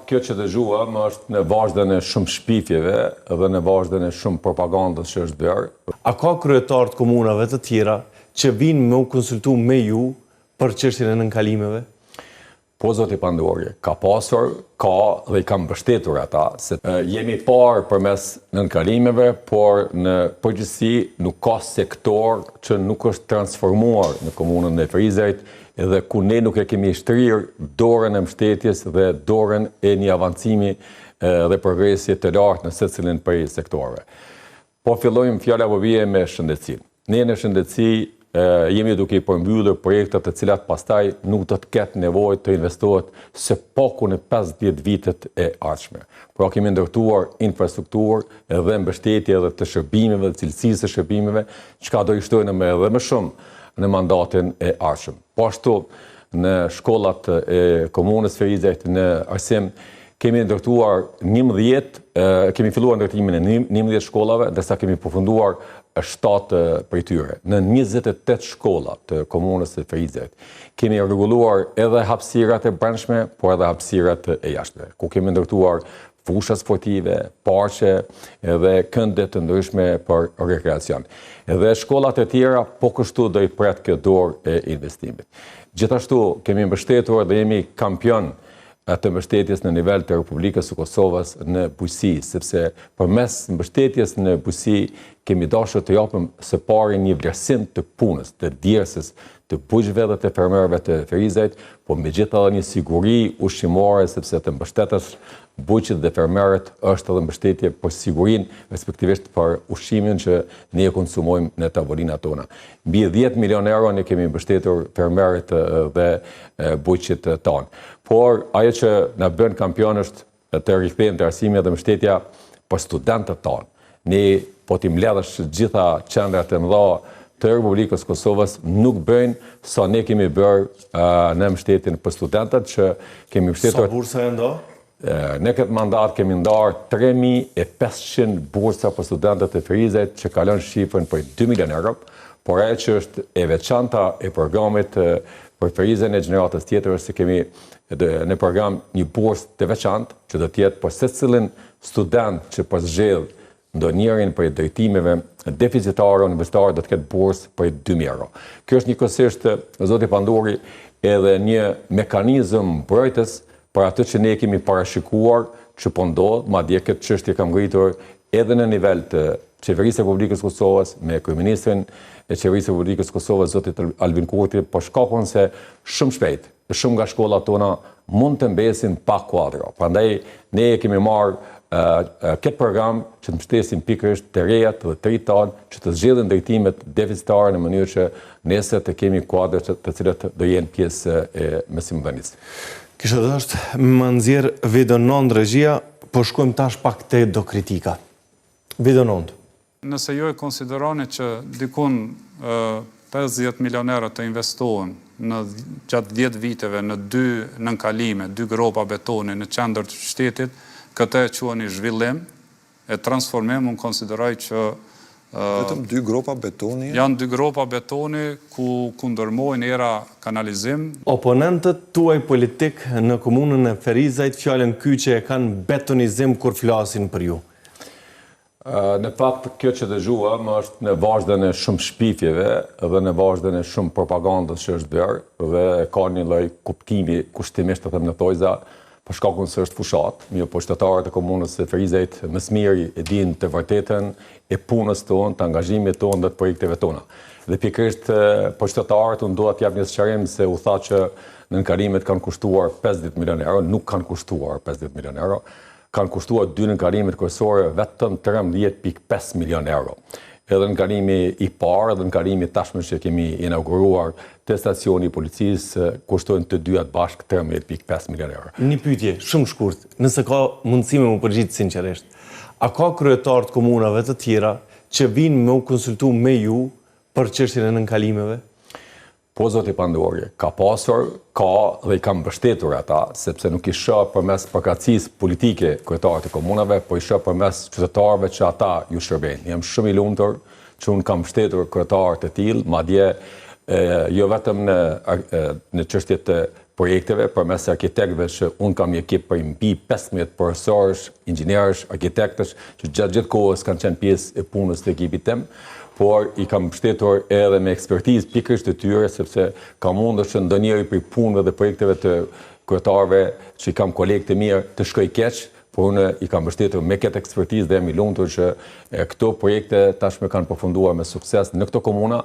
kjo që dëgjuam është në vazhdën e shumë shpifjeve dhe në vazhdën e shumë propagandës që është bërë. A ka kryetarë të komunave të tjera që vijnë me u konsultu me ju për çështjen e nënkalimeve? Po zoti Pandori, ka pasur, ka dhe i kam mbështetur ata, se jemi parë përmes nënkalimeve, por në përgjithësi nuk ka sektor që nuk është transformuar në komunën e Ferizajt dhe ku ne nuk e kemi shtrirë dorën e mbështetjes dhe dorën e një avancimi dhe progresi të lartë në secilin prej sektorëve. Po fillojmë fjala po bie me shëndetësinë. Ne në shëndetësi jemi duke i përmbyllur projektet të cilat pastaj nuk do të ketë nevojë të investohet së paku në 50 vitet e ardhshme. Pra kemi ndërtuar infrastrukturë dhe mbështetje edhe të shërbimeve dhe cilësisë së shërbimeve, çka do i shtojmë edhe më shumë në mandatin e ardhshëm. Po ashtu në shkollat e komunës Ferizajt në arsim Kemi ndërtuar 11, kemi filluar ndërtimin e 11 shkollave, ndërsa kemi përfunduar 7 prej tyre. Në 28 shkolla të komunës së Ferizajt, kemi rregulluar edhe hapësirat e brendshme, por edhe hapësirat e jashtme, ku kemi ndërtuar fusha sportive, parqe edhe kënde të ndryshme për rekreacion. Edhe shkollat e tjera po kështu do i pret kjo dorë e investimit. Gjithashtu kemi mbështetur dhe jemi kampion të mbështetjes në nivel të Republikës së Kosovës në bujqësi, sepse përmes mbështetjes në bujqësi kemi dashur të japim së pari një vlerësim të punës, të djersës, të bujqve dhe të fermerëve të Ferizajt, po megjithatë edhe një siguri ushqimore, sepse të mbështetësh bujqit dhe fermerët është edhe mbështetje për sigurinë, respektivisht për ushqimin që ne e konsumojmë në tavolinat tona. Mbi 10 milion euro ne kemi mbështetur fermerët dhe bujqit tanë. Por ajo që na bën kampion është të rikthehemi te arsimi dhe mbështetja për studentët tanë. Ne po t'i mbledhësh gjitha qendrat e mëdha të Republikës Kosovës nuk bëjnë sa ne kemi bërë në mbështetjen për studentët që kemi mbështetur... Sa bursa janë nda? Në këtë mandat kemi ndarë 3500 bursa për studentët e Ferizajt që kalon shifrën prej 2 milion euro, por ajo që është e veçanta e programit për Ferizajn e gjeneratës tjetër është se kemi në program një bursë të veçantë që do të jetë për secilin student që përzgjedh ndonjërin prej drejtimeve deficitare universitare do të ketë bursë prej 2000 euro. Kjo është njëkohësisht, zoti Panduri, edhe një mekanizëm mbrojtës për atë që ne kemi parashikuar që po ndodh, madje këtë çështje kam ngritur edhe në nivel të Qeverisë së Republikës së Kosovës me kryeministrin e Qeverisë së Republikës së Kosovës, zotit Albin Kurti, për shkakun se shumë shpejt Shumë nga shkollat tona mund të mbesin pa kuadro. Prandaj ne e kemi marrë këtë program që të mbështesim pikërisht të rejat dhe të rinjtë tanë që të zgjedhin drejtimet deficitare në mënyrë që nesër të kemi kuadro që të cilët do jenë pjesë e mësimdhënies. Kisha dasht me ma nxjerr video nëntë regjia, po shkojmë tash pak te do kritika. Video nëntë. Nëse ju e konsideroni që dikun 50 milionë euro të investohen në gjatë 10 viteve në dy nënkalime, dy gropa betoni në qendër të qytetit, këtë e quani zhvillim e transformim, unë konsideroj që Vetëm dy gropa betoni? Janë dy gropa betoni ku kundërmojnë era kanalizim. Oponentët tuaj politik në komunën e Ferizajt fjalën kyçe e kanë betonizim kur flasin për ju. Në fakt, kjo që dëgjuam është në vazhdën e shumë shpifjeve dhe në vazhdën e shumë propagandës që është bërë dhe ka një lloj kuptimi kushtimisht të them në thojza për shkakun se është fushatë, mirëpo qytetarët e komunës së Ferizajt më së miri e dinë të vërtetën e punës tonë, të angazhimit tonë dhe të projekteve tona. Dhe pikërisht për qytetarët unë dua të jap një sqarim se u tha që nënkalimet kanë kushtuar 50 milion euro, nuk kanë kushtuar 50 milion euro. kanë kushtuar dy nënkalimet kryesore vetëm 13.5 milion euro. Edhe nënkalimi i parë edhe nënkalimi tashmë që kemi inauguruar te stacioni i policisë kushtojnë të dyjat bashkë 13.5 milion euro. Një pyetje, shumë shkurt, nëse ka mundësi me m'u përgjigj sinqerisht. A ka kryetarë të komunave të tjera që vijnë me u konsultu me ju për çështjen e nënkalimeve? Po zoti Pandori, ka pasur, ka dhe i kam mbështetur ata, sepse nuk i shoh përmes përkatësisë politike kryetarët e komunave, po i shoh përmes qytetarëve që ata ju shërbejnë. Jam shumë i lumtur që unë kam mbështetur kryetarë të tillë, madje jo vetëm në në çështje të Projekteve përmes arkitektëve që unë kam një ekip prej mbi 15 profesorësh, inxhinierësh, arkitektësh që gjatë gjithë kohës kanë qenë pjesë e punës të ekipit tim, por i kam mbështetur edhe me ekspertizë pikërisht të tyre, sepse ka mundur që ndonjëri prej punëve dhe projekteve të kryetarëve që i kam kolegë të mirë të shkojë keq, por unë i kam mbështetur me këtë ekspertizë dhe jam i lumtur që këto projekte tashmë kanë përfunduar me sukses në këto komuna.